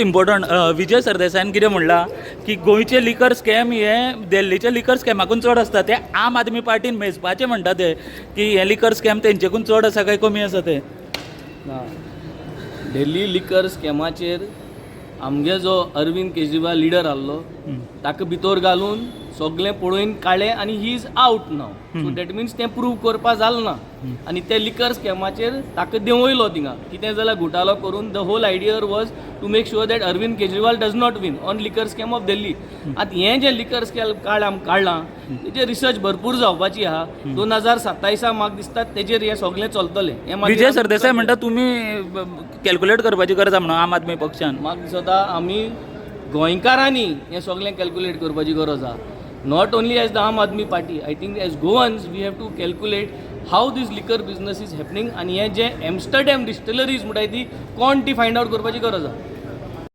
Important, Vijay सरदेसायान कितें म्हणलां की गोंयचे लिकर स्कॅम हे दिल्लीचे लिकर स्कॅमाकून चड आसता. ते आम आदमी पार्टीन मेजपाचें म्हणटा ते की हे लिकर स्कॅम तेंचेकून चड आसा काय कमी आसा ते. ना, दिल्ली लिकर स्कॅमाचेर आमगे जो अरविंद केजरीवाल लिडर आहलो, ताका भितर घालून सगळें पळोवन काडलें आनी he is out now. So that means तें प्रूव करपा जालें ना आनी ते लिकर स्कॅमाचेर ताका देंवयलो थिंगा. कितें जाल्यार घोटालो करून the whole idea was to make sure that Arvind Kejriwal does not win on liquor scam of Delhi. आतां हें जें लिकर स्कॅम कार्ड आमी काडलां, तेजेर रिसर्च भरपूर जावपाची आहा. 2027 म्हाका दिसता तेजेर हें सगळें चलतलें. हें मागीर विजय सरदेसाय म्हणटा तुमी कॅल्क्युलेट करपाची गरज आसा म्हणून आम आदमी पक्षान. म्हाका दिसता आमी गोंयकारांनी हें सगळें कॅल्क्युलेट करपाची गरज आहा, not only as the Aam Aadmi Party. I think as Goans we have to calculate how this liquor business is happening आनी हें जें एम्स्टरडॅम डिस्टिलरीज म्हणटाय ती कोण ती फायंड आवट करपाची गरज आहा.